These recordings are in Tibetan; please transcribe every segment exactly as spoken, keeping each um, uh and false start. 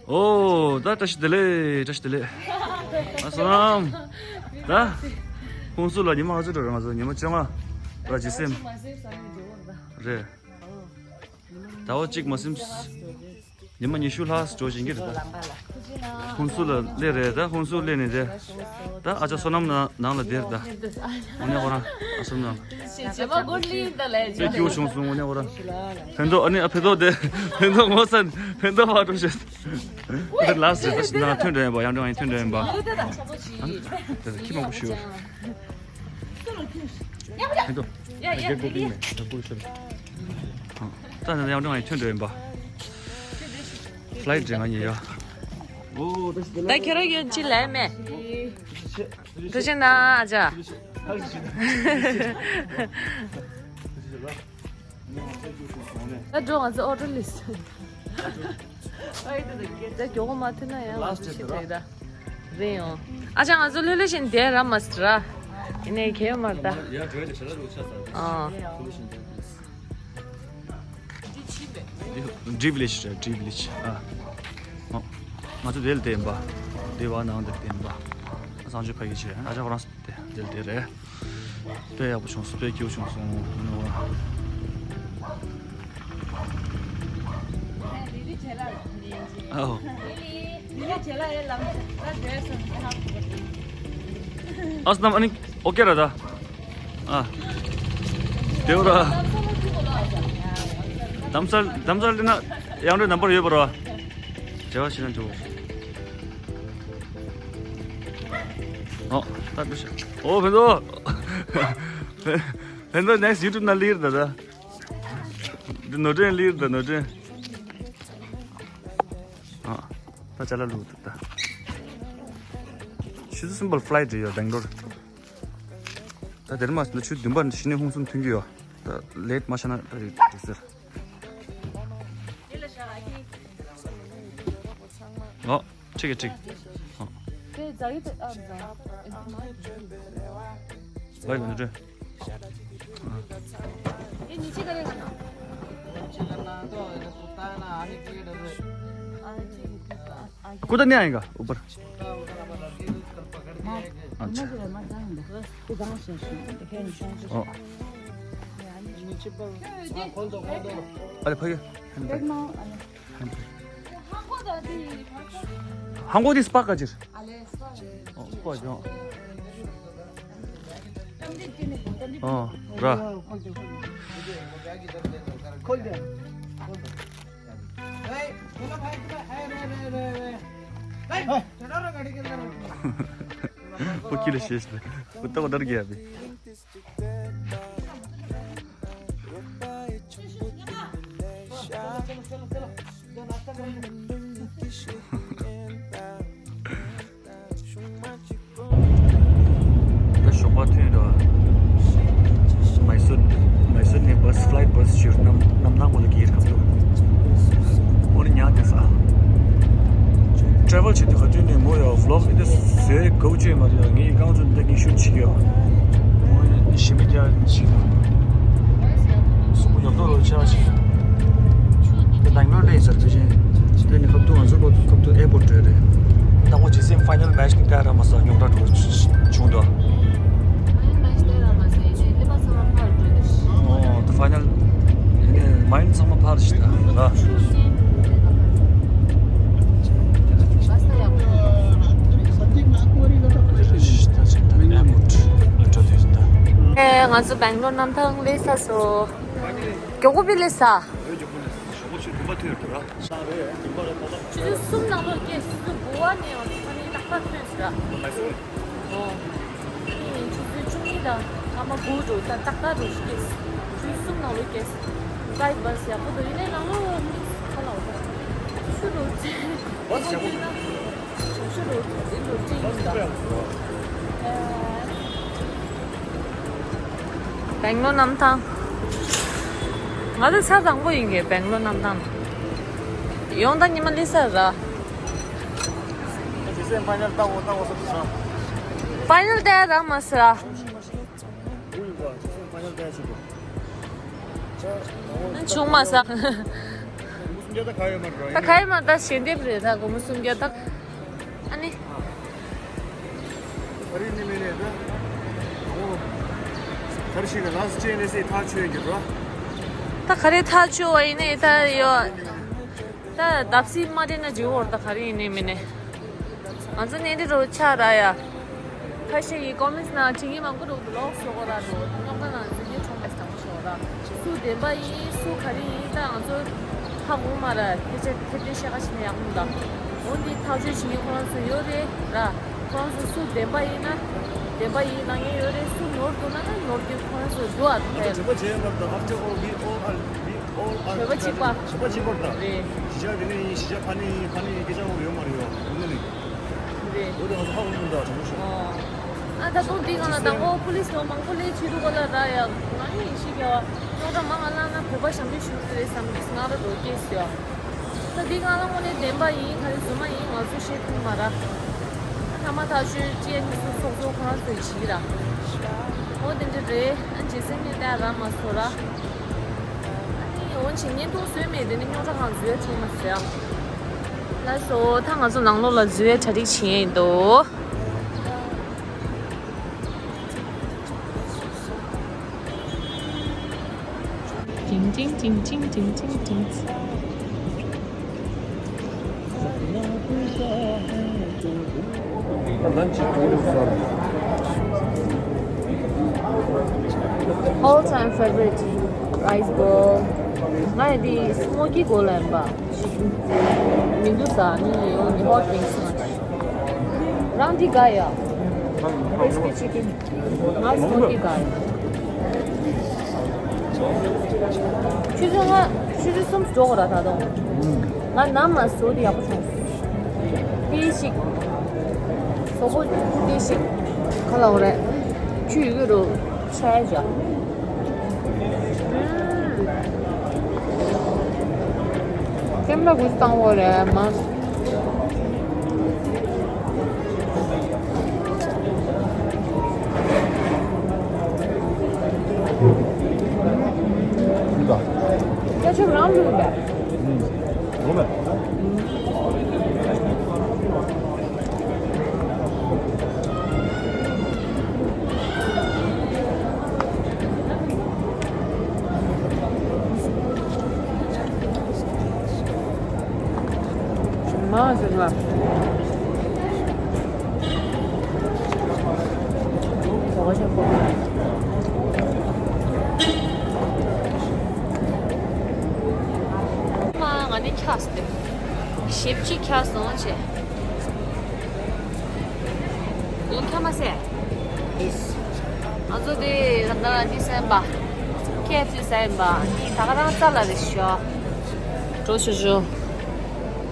ཨོ། ད་བཀྲ་ཤིས་བདེ་ལེགས། བཀྲ་ཤིས་བདེ་ལེགས། ཨ་སོ་ནམ། ད་ཧུན་སུར་ལ་ཉི་མ་ག་ཚོད་འགྲོ་རེད། ང་ཚོ་ཉི་མ་བཅོ་ལྔ་ར། ཇི་སེམ་རེད། ཟླ་བ་གཅིག་མ་ཟིན། ཉི་མ་ཉི་ཤུ་ལྷག་འགྲོ་བཞིན་གྱི་རེད་ད། ཧུན་སུར་ལ་སླེབས་རེད་ད། ཧུན་སུར་སླེབས་ནས་རེད། ད་ཨ་ཅག་སོ་ནམ་ནང་ནང་ལ་བསྡད་རེད་ད། དངོས་གནས་ཁོ་རང་ཨ་སོ་ནམ། བྱེ་མ་གོ་ལི་ད་ལས་དཔེ་སྐྱིད་པོ་བྱུང་སོང་དངོས་གནས་ཁོ་རང་། ཕན་ཐོགས། ཨ་ནི་ཨ་ཕན་ཐོགས་དེ་ཕན་ཐོགས་ངོ་ས་ཕན་ཐོགས་ཕར་འགྲོ་ཤེས། དེ་ལ་སི་ད་ནང་ཐོན་འགྲོ་ཡིན་པ། ཡང་འགྲོ་ཡིན་ཐོན་འགྲོ་ཡིན་པ། དེ་ཁྱི་མང་པོ་ཞུ། ཕན་ཐོགས། ཡ་ཡ་དེ་རེད། ད་ནི་ཡང་ཀྲང་ཡང་ཐོན་འགྲོ་ཡིན་པ། ཕ་ལའི་ཊི་རེད་ང་གཉིས་ཡ། ད་ཁྱེད་རང་ཡོད་ཅི་ལས་མེད། ཐུགས་རྗེ་གནང་ཨ་ཅག་ད་འགྲོ། ང་ཚོ་ཨོ་ཊོ་ལིས། ད་མགྱོགས་པོ་མ་ཐུག་ན་ཡང་ང་ཚོ་ཤི་ཐུག་ད། རེད་ཡོང་། ཨ་ཅག་ང་ཚོ་ལྷོད་ལྷོད་བཞིན་བསྡད་ར་མ་སི་ར། ཡིན་ནའི་གལ་ཡོད་མ་རེད་ད། ཨ། ཌི་ཝི་ལེ་ཇི་རེད། ཌི་ཝི་ལེ་ཇི། ཨ། ཨོ། ང་ཚོ་དེ་ལ་བསྡད་ཡིན་པ། དེ་བ་ནང་དེ་བསྡད་ཡིན་པ། བཟང་སྤྱོད་ཕ་གི་ཆེ། ཨ་ཅག་ཁོ་རང་དེ་དེ་ལ་བསྡད་རེད། དཔེ་ཡག་པོ་བྱུང་སོང་། དཔེ་སྐྱིད་པོ་བྱུང་སོང་། ཨའོ། ཨ་སྣམ་ཨ་ནི་ཨོ་ཀེ་ར་ད། ཨ། དེ་བ་ར། དམ་སར་དམ་སར་ལི་ན་ཡང་འདྲ་ནམ་བར་ཡོད་པ་ར། བྱ་བ་ཤི་ན་འགྲོ། ཨོ། ད་འགྲོ་ཤག་ཨོ་ཕན་ཐོགས། ཕན་ཐོགས་ནེག་སི་ཡུ་ཊུབ་ནང་སླེབས་རེད་ད། འདི་ནོར་སྒྲོན་སླེབས་རེད་ད། ནོར་སྒྲོན། ཨ། ད་ཅ་ལག་བླུགས་འདུག་ད། ཆུ་ཚོད་གསུམ་པར་ཕ་ལའི་ཊི་རེད་ཡ། སྦེང་ལོར། ད་དེར་མ་ཟིན་ན་ཆུ་བདུན་པར་གཞི་ནས་ཧུན་སུར་ཐོན་གྱི་ཡོད། ད་ལེ་ཊི་མ་ཆགས་ན་ད་རེད་ཟེར། ཨོ། ཁྲིག་གི་ཁྲིག་ཨོ། ལོས་ལོས་འདྲ། कुत्ता नहीं आएगा ऊपर? अच्छा। ओ। अरे भैया। 한국 어디 스파까지? 어, 스파죠. 어, 라. वो किलो शेष। वो तो उधर गया अभी। ད་ཞོགས་པ་ཐོན་འདུག་མའི་སུར། མའི་སུར་ནས་བྷ་སི། ཕ་ལའི་ཊི་བྷ་སི་ཞིག་གནམ་གནམ་ཐང་པོ་ལ་འགྱེལ་གྱི་ཡོད་སྐབས་དུ། འོ་ན་ཉག་དེ་ས། ཊེ་རེ་ཝལ་བྱེད་དུས་ག་དུས་ནས་མོ་ཡ་ཝི་ལོག་འདི་བཟོས་དགའ་བོ་བྱས་མ་རེད། ངས་རྐང་བཙུགས་འདི་ངས་ཤུཊ་བྱེད་ཀྱི་ཡོད། མོ་ཡ་ཞི་མི་རྒྱག་ཞིག་ལ། སུ་མོ་ཡོད་མདོག་རུ་ཆགས་ཤིག་དེ་སྦེང་ལོར་ལ་ཡིན་ཟེར་དུས་ཆེན། དེ་ནི་ཁབ་ཏུ་ང་ཚོ་ཁབ་ཏུ་ཨེར་པོར་ཊི་རེད། ད་ཁོ་ཇི་སེམ་ཕའི་ནལ་མེ་ཆི་ནི་ལྟ་ར་མ་ས་རྙོག་དྲ་འགྲོ་བྱུང་འདུག་ཨོ། ད་ཕའི་ནལ་ཡིན་ནའི་མའིན་ཚང་མ་ཕར་ཞིག་ད་ར། ཨེ་ང་ཚོ་སྦེང་ལོར་གནམ་ཐང་སླེབས་ཚར་སོང་། མགྱོགས་པོ་སླེབས་ཚར། ཞོགས་པ་ཆུ་བདུན་པ་ཐོན་ཡོད་འདུག་ར། ཆུ་ཚོད་གསུམ་ནང་ལོགས་སྐྱེས། ཆུ་ཚོད་དགུ་པ་ནས་ཡང་ཚང་མས་ཏག་ཏག་ཐོན་ཟེར་ར། ཨོ། ཨེ་ཆུ་ཚོད་བཅུ་གཉིས་དང་སྐར་མ་དགུ་འགྲོ་ད་ཏག་ཏག་འགྲོ་ཞིག་སྐྱེས། ཆུ་ཚོད་གསུམ་ནང་ལོགས་སྐྱེས། ཕ་ལའི་ཊི་བྷ་སི་ཡག་པོ་འདུག་ཡིན་ནའི་ནང་ལོགས་མི་ཁ་ལག་འོ་ད་ཆུ་རུ་ཆེ། བྷ་སི་ཡག་པོ་འདུག་སྦེང་ལོར་གནམ་ཐང་། ང་ཚོ་ཆ་དང་པོ་ཡིན་གྱི་སྦེང་ལོར་གནམ་ཐང་། ཡོང་ད་ཉི་མ་ལི་ས་ར། ཕའི་ནལ་ལྟ་ར་མ་ས་ར། བྱུང་མ་ས། སུམ་བརྒྱ་ད་ག་ཡོད་མ་རེད། ད་ག་ཡོད་མ་རེད། ད་ཞལ་འདེབས་རེད། ད་སྒོར་མོ་སུམ་བརྒྱ་ད། ཨ་ནི། ག་རེ་ནི་མིན་ནས་ད། ཨོ། ག་རེ་ཞིག་ལ་ལགས་ཅེ་ནས་སེ་ཐག་ཆོད་ཀྱི་རོ། ད་ག་རེ་ཐག་ཆོད་བ་ཡིན་ནའི་ད་ཡོད། ད་བརྡབ་གསིག་མ་སྤྲད་ན་འགྲིག་འོར། ད་ག་རེ་ཡིན་ནའི་མིན་ནའི། ང་ཚོ་ནས་འདི་རུ་ཆགས་ར་ཡ། ཁ་ཤས་ཀྱིས་ཀོ་མེན་ཊི་ནང་བྲིས་མཁན་མང་པོ་འདུག་ལོག་ཤོག་གོ་ར་འདུག་རྙོག་དྲ་ནང་འཛུལ་མཁན་ཆུང་མེད་དང་པོ་ཤོག་ར། སུ་བདེན་པ་ཡིན་སུ་ག་རེ་ཡིན་ད་ང་ཚོ་ཧ་གོ་མ་ར། ཕལ་ཆེར་ཐེར་འདོན་བཤད་ཁ་ཕྱེ་ན་ཡག་མོ་འདུག་འོ་འདི་ཐག་གཅོད་བྱེད་མཁན་ཁོ་རང་ཚོ་ཡོད་རེད་ར། ཁོ་རང་ཚོ་སུ་བདེན་པ་ཡིན་ན་བདེན་པ་ཡིན་གནང་མཁན་ཡོད་རེད། སུ་ནོར་འདུག་ན་ན་ནོར་རྒྱུ་ཁོ་རང་ཚོ་འདུག་ཨ། ང་ཚོ་གྲོད་པ་བརྗེད་མ་རེད། After all, we all are, we all are གྲོད་པ་གཅིག་པ། གྲོད་པ་གཅིག་པ་རེད། རེད། གཞིས་ཆགས་འདི་ནས་ཡིན། གཞིས་ཆགས་ཕ་ནས་ཡིན། ཕ་ནས་ཡིན། སྐད་ཆ་འོ་ཡོད་མ་རེད་ཡོད་ནི་ནི། རེད། འོ་དེ་ང་ཚོ་ཧ་གོ་མི་འདུག་དྲང་པོ་ཤོད། ཨོ། ཨ་ད་དུང་འདི་གང་ལ་དང་པོ་པུ་ལིས་ལོ་མང་པོ་སླེབས་ཕྱི་དྲོ་གོ་ལ་ར་ཡ་ང་ཡིན་ཤི་ག་བ། རྙོག་དྲ་མང་ང་ལ་ན་བོད་པ་ཞབས་འདྲེན་ཞུ་གི་རེད་བསམ་གི་ང་ར་འགྲོ་སྐྱེས་སོ། ད་འདི་གང་ལ་དངོས་གནས་བདེན་པ་ཡིན་ག་རེ་རྫུན་མ་ཡིན་ང་ཚོ་ཤེས་ཐུབ་མ་ར། ཐ་མ་ཐག་ཆོད་ཅི་ཡ་ནི་སུ་ཚོགས་གཙོ་ཁོ་རང་ཚོས་བྱིས་ར། འོ་དེ་འདྲ་རེད། ཨ་རྗེས་སེ་ནས་ད་ར་མ་སོ་ར། ཨ་ནི་འོན་ཆེ་བརྙན་ཐུང་བཟོས་མེད་དེ་ནི་རྙོག་དྲ་གང་བཟོས་ཐུབ་མ་ཟེར། ལགས་སོ། ད་ང་ཚོ་ནང་ལོགས་ལ་འཛུལ་བའི་གྲ་སྒྲིག་བྱེད་ཡིན་འདུག་ཅིང་ཅིང་ཅིང་ཅིང་ཅིང་ཅིང་ཅིང་། All time favorite rice bowl. ང་ཡི་འདི་སི་མོ་ཀི་གོ་ལ་ཡིན་པ། མི་འདུག་ས་ནི་ཡོང་ནི་ཧོ་ཊི་ཝིང་སི་ང་རང་འདི་དགའ་ཡ། crispy chicken. ང་སི་མོ་ཀི་དགའ་ཡ། ཆུ་ཚོད་ལྔ་ཆུ་ཚོད་གསུམ་འགྲོ་དགོས་ར་ད་དུང་། ང་ནམ་ལ་བཟོ་དེ་ཡག་པོ་བྱུང་། ཏི་ཞིག་བཟོ་པོ་ཏི་ཞིག་ག་ལ་འོ་རེད། ཆུ་ཡོད་རུ་ཆའི་ཇ། ཀེམ་ར་གུ་སྟངས་འོ་རེད་མ། ཀེ་ཆབ་རང་ལུས་པས། ཨུམ། ངོ་མ། མ་ཟེར་བ། མ་ང་ནི་ཁྱགས་ཏེ། ཞིབ་ཅིག་ཁྱགས་སོང་བྱས། ཡང་ཁྱགས་མ་ཟེར། ང་ཚོ་དེ་ད་ལྟ་འདི་ཟ་ཡིན་པ། ཁེ་ཨེཕ་སི་ཟ་ཡིན་པ། འདི་ད་ག་རང་རྩ་ལ་རེད་ཤོག་འགྲོ་ཆོག་ཆོག་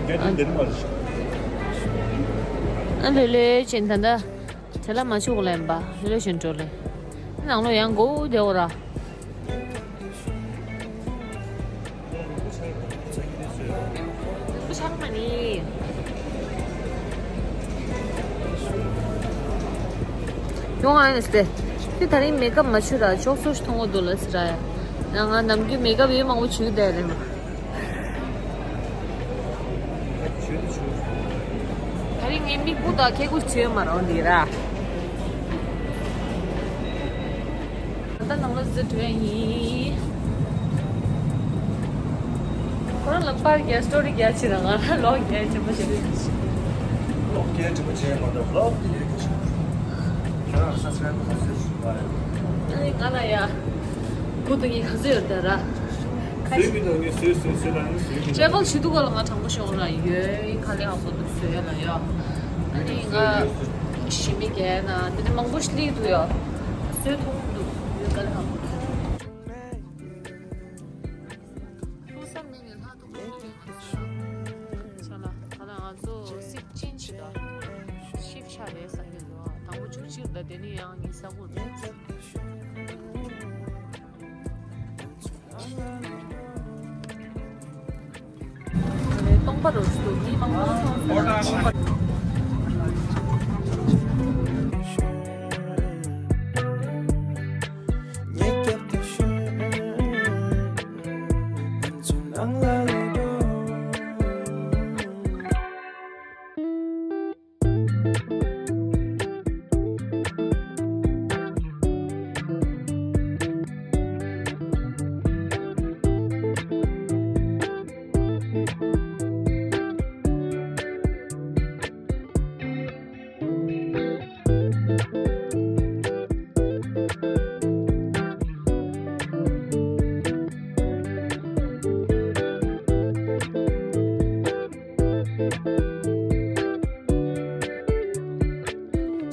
རྒྱ་ཆེན་འདིར་མ་རེད་ཤོག་ཨ་ལེ་ལེ་ཅན་ད་ལྟ་དེ་ལ་མ་ཆུག་ལ་ཡིན་པ། ལེ་ལེ་ཅན་འགྲོ་ལེ། ནང་ལོ་ཡང་མགོ་བོ་བདེ་བོ་ར། ཡོང་ཨ་ཡིན་སྟེ། དེ་ད་རིང་མེག་ཨབ་མ་བྱུས་ར་ཅོག་ཙེ་ཞིག་མཐོང་གི་འདུག་ལ་ཟེར་ར་ཡ། ཡང་ང་ནམ་རྒྱུན་མེག་ཨབ་ཡོད་མང་པོ་བྱུས་བསྡད་རེད་མ། ད་རིང་ངའི་མིག་སྤུ་དང་ཁེ་ཁུ་བྱུས་མ་རོགས་འདི་ར། ད་ནང་ལ་འཛུལ་འགྲོ་ཡ་ཡིན། ཁོ་རང་ལ་པར་རྒྱག་སི་ཊོ་རི་རྒྱག་བྱེད་དང་ང་རང་ལོག་རྒྱག་དྲི་མ་བྱེད་རེད། ལོག་རྒྱག་དྲི་མ་བྱེད་མ་གཏོགས་ལོག་རྒྱག་རྒྱག་ཁྱོད་རང་ལ་སབ་སི་ཀ་རའིབ་ག་ཚོད་ཞུ་བ་རེད། ཨ་ནི་ང་ལ་ཡ། བུ་དང་ངའི་ག་ཚོད་ཡོད་ད་ར། བཟོས་མི་འདུག་ངས་བཟོས་བཟོས་བཟོས་ལ་ནི་བཟོས་མི་འདུག་ཊེ་བལ་བྱེད་དུས་ག་ལ་ང་དྲང་པོ་ཤོད་ར་ཡོད་ཁ་ལས་ཧ་གོ་འདུག་བཟོས་ལ་ཡ། ཨ་ནི་ང་ཞི་མི་རྒྱལ་ན་དེ་ནི་མང་པོ་ཞིག་སླེབས་འདུག་ཡ། བཟོས་ཐུབ་འདུག་ཡོད་ག་ལ་ཧ་གོ་འདུག་ཕུགས་བསམ་མེད་ནས་ལྷ་ཐུག་མ་ཐུག་ཡོད་ག་ལ་ཧ་གོ་འདུག་ཆ་ལ་ད་ལ་ང་ཚོ་སིབ་ཅིན་ཆི་ད་ཤིབ་ཆ་རེད་ས་ཡོད་འདུག་དང་པོ་ཆུ་ཕྱིར་ད་དེ་ནི་ཡང་ངའི་ས་ཁུག་རེད། སྟོང་པ་རུ་སུ་མི་མང་པོ་སོང་ཟེར་ན་སྟོང་པ།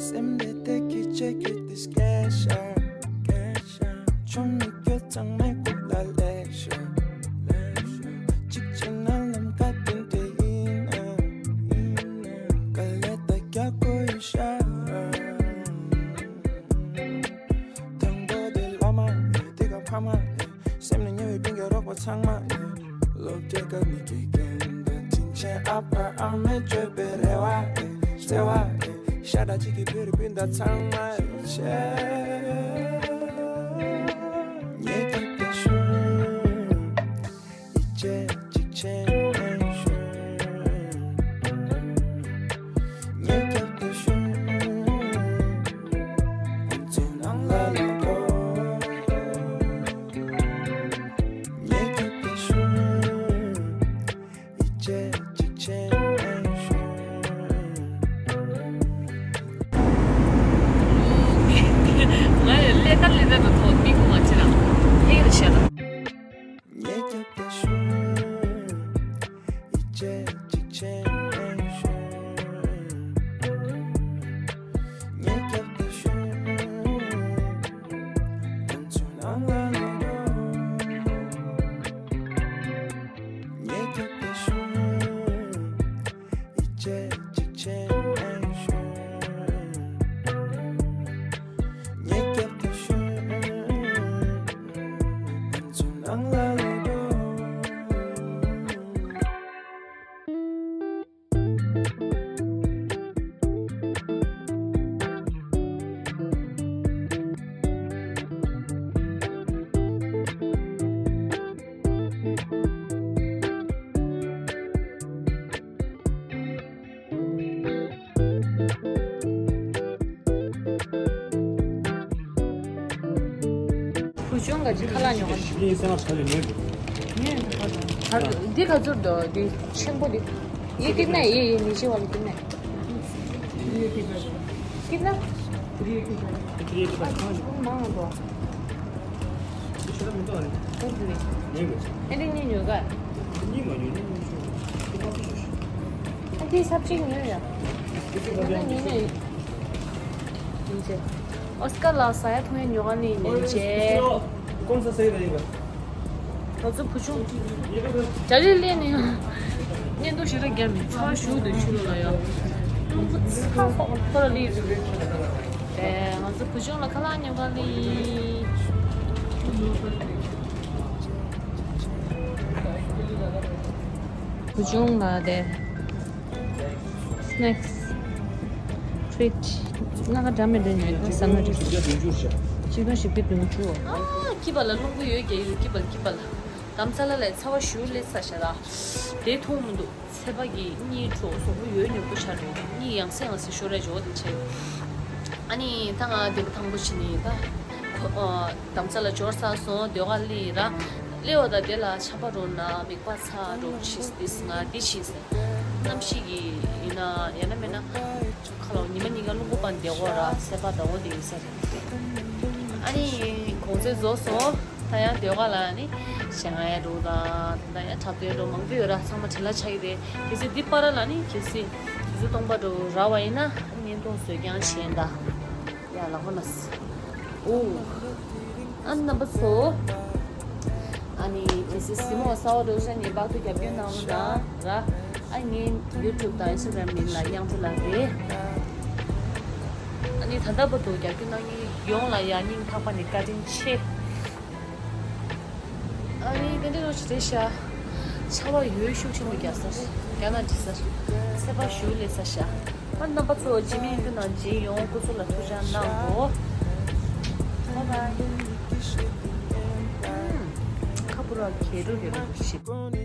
སེམས་དེ་དེ་གི་ཆེ་གི་དེ་སྐད་ཤར། ཆུང་མི་ཁྱོད་ཚང་མའི་ཁུག་ལ་ལེགས་ཤོག་གཅིག་བྱས་ན་ལམ་ཁ་དེ་འདྲ་ཡིན་ན། དཀའ་ལས་ད་རྒྱག་དགོས་ཡོད་ཤག་དང་པོ་དེ་བླ་མ་ཡིན། དེ་ག་ཕ་མ་ཡིན། སེམས་ནས་ཉེ་བའི་སྤུན་ཀྱག་རོགས་པ་ཚང་མ་ཡིན། སློབ་གྲྭའི་སྐབས་ནས་དགེ་རྒན་དང་དྲིན་ཆེན་ཨ་ཕ་ཨ་མས་བཅོལ་བའི་རེ་བ་ཡིན། བརྩེ་བ་ཡིན། ཤ་ཁྲག་གཅིག་གི་བོད་རིགས་སྤུན་ཟླ་ཚང་མ་ཡིན་ཆེད། ངས་ཀྱང་དེ་ཞུ། ཡིད་ཆེས་གཅིག་བྱས་ནས་ཞུ། ངས་ཀྱང་དེ་ཞུ། ང་ཚོའི་ནང་ལ་ལོག་འགྲོ། ངས་ཀྱང་དེ་ཞུ། ཡིད་ཆེས་གཅིག་བྱས་ནས་ཞུ། ང་ཡི་ཀླད་ཀར་ཀླད་ཀར་དུ་ཐོག་མི་ཁུངས་ང་ཅི་རང་ཧེ་རེ་བཤད་ད། ངས་ཀྱང་དེ་ཞུ། ཡིད་ཆེས་གཅིག་བྱས་ནས་ཞུ། ངས་ཀྱང་དེ་ཞུ། ང་ཚོའི་ནང་ལ་ལོག་འགྲོ། ངས་ཀྱང་དེ་ཞུ། ཡིད་ཆེས་གཅིག་བྱས་ནས་ཞུ། ངས་ཀྱང་དེ་ཞུ། ང་ཚོའི་ནང་ལ་ལོག་འགྲོ། བུ་ཆུང་ག་ཅི་ཁ་ལག་ཉོ་ག་ཞིག་ཡིན་ཟེར་ན་ཁ་ལག་ཉོས་འདུག་ཉོས་འདུག་ཁ་ལག་འདི་ག་ཚོད་འདུག་འདི་ཆེན་པོ་འདི། ཡི་གེ་ན་ཡི་ཡི་མི་ཤེས་བ་ལ་གི་ན། ཀི་ན། ཨ་ཅི་ཀུན་མང་ང་འགྲོ། ཨེ་འདི་གཉིས་ཉོ་ག་ཨེ་འདི་གཉིས་ཉོ་ག་ཨ་འདི་ཚབ་ཅིག་ཉོས་ཡ། ཉོས་ན་ཉོས་ན་ཡིན། ཡིན་ཅེ། ཨོ་སི་ཀར་ལགས་ཟ་ཡ་འཐུང་ཡ་ཉོ་ག་ནི་ཡིན་ཅེ། ང་ཚོ་བུ་ཆུང་། རྒྱ་རིགས་ལས་ནི། གཉེན་དུ་ཞེ་དྲག་རྒྱ་མི་ཚ་བ་ཞུ་འདུག་ཆུ་ལོ་ལ་ཡ། རླུང་བུ་ཚ་ཧོ་ཁོ་ལ་ལི་ཡོད་རེད། ཨེ་ང་ཚོ་བུ་ཆུང་ལ་ཁ་ལག་ཉོ་ག་ལི། བུ་ཆུང་ལ་དེ། སི་ནེག་སི། ཊི་རིཊ། སྣ་ཁ་འདྲ་མི་འདྲ་ཉོས་ན་བསམ་ན་འགྲིག་གི་འདུག་ཆིག་སྟོང་བཞི་བརྒྱ་བདུན་ཅུ། ཨ་ཀི་པ་ལ་རླུང་བུ་ཡོད་རྒྱ་ཡོད་ཀི་པ་ལ་ཀི་པ་ལ། དམ་ཚ་ལ་ལས་ཚ་བ་ཞུ་ལས་ཚ་ཤ་ར། དེ་མཐོང་མི་འདུག་ཚེ་པ་གི་གཉིད་ཁྲོ་གཟུགས་པོ་ཡོད་མྱུར་པོ་ཆགས་འགྲོ་གཉིད་ཡང་སེ་ཡང་སེ་ཤོར་རེ་འཇོག་དེ་ཆེ། ཨ་ནི་ད་ང་དེ་པ་ཐང་པོ་ཕྱིན་ནི་ད། དམ་ཚ་ལ་འབྱོར་ཚར་སོང་། ཟློས་གར་སླེབས་ར། སླེབས་པ་དང་དེ་ལ་ཆམ་པ་རོ་ན་མིག་པ་ཚ་རོ་ཆིས་ཏིས་ང་འདི་ཆིས་ཟེར། གནམ་གཤིས་ཀྱི་ཡིན་ན་ཡང་ན་མེད་ན་ཁ་ལོ་ཉི་མ་གཉིས་ཀ་རླུང་བུ་སྤར་བསྡད་དགོས་ར་ཚད་པ་ཟླ་བོ་དེ་ཡིན་ས་རེད། ཨ་ནི་གུང་སེང་རྫོགས་སོང་། ད་ཡང་ཟློས་གར་ལ་ནི་ཞལ་ངའི་རོ་དང་ད་ཡང་འཁྲབ་སྟོན་རོ་མང་པོ་ཡོད་ར་ཚང་མ་བྲེལ་བ་ཆགས་ཀྱི་རེད། གལ་སྲིད་འདི་པར་ལ་ནི་གལ་སྲིད་དུས་ཚོད་སྟོང་པ་རོ་ར་བ་ཡིན་ན་བརྙན་ཐུང་བཟོས་རྐྱང་བྱས་ད། ཡ་ལ་ཧོ་ནས། ཨོ། ཨ་རྣམ་པ་ཚོ། ཨ་ནི་གལ་སྲིད་གཟིགས་མོ་གསར་པ་འགྲོ་ས་ནི་བར་དུ་རྒྱབ་སྐྱོར་གནང་རོགས་གནང་ར། ཨ་ངའི་ཡུ་ཊུབ་དང་ཨིན་སི་ཊ་གྷི་རམ་མིང་ལ་དབྱངས་སྒྲོལ་ལགས་རེད། ཨ་ནི་ད་ལྟ་བར་དུ་རྒྱབ་སྐྱོར་གནང་མཁན་ཡོངས་ལ་ཡ་སྙིང་ཐག་པ་ནས་བཀའ་དྲིན་ཆེ། ཨ་ནི་དེ་འདྲ་རོ་ཆེ་རེད་ཤག་ཆར་པ་ཡོད་ཤུགས་ཆེན་པོ་རྒྱག་ས་རྒྱག་ན་འགྲིག་ས་རེད། ཚད་པ་ཞུ་ལས་ས་ཤག་ཨ་རྣམ་པ་ཚོ་ཇི་མི་ཡིན་དུ་ནང་ཇི་ཡོང་སྐུ་གཟུགས་ལ་ཐུགས་ཅག་གནང་གོ། Bye bye. ཁ་པུ་ར་གེ་རུ་རེ་རུ་ཤི།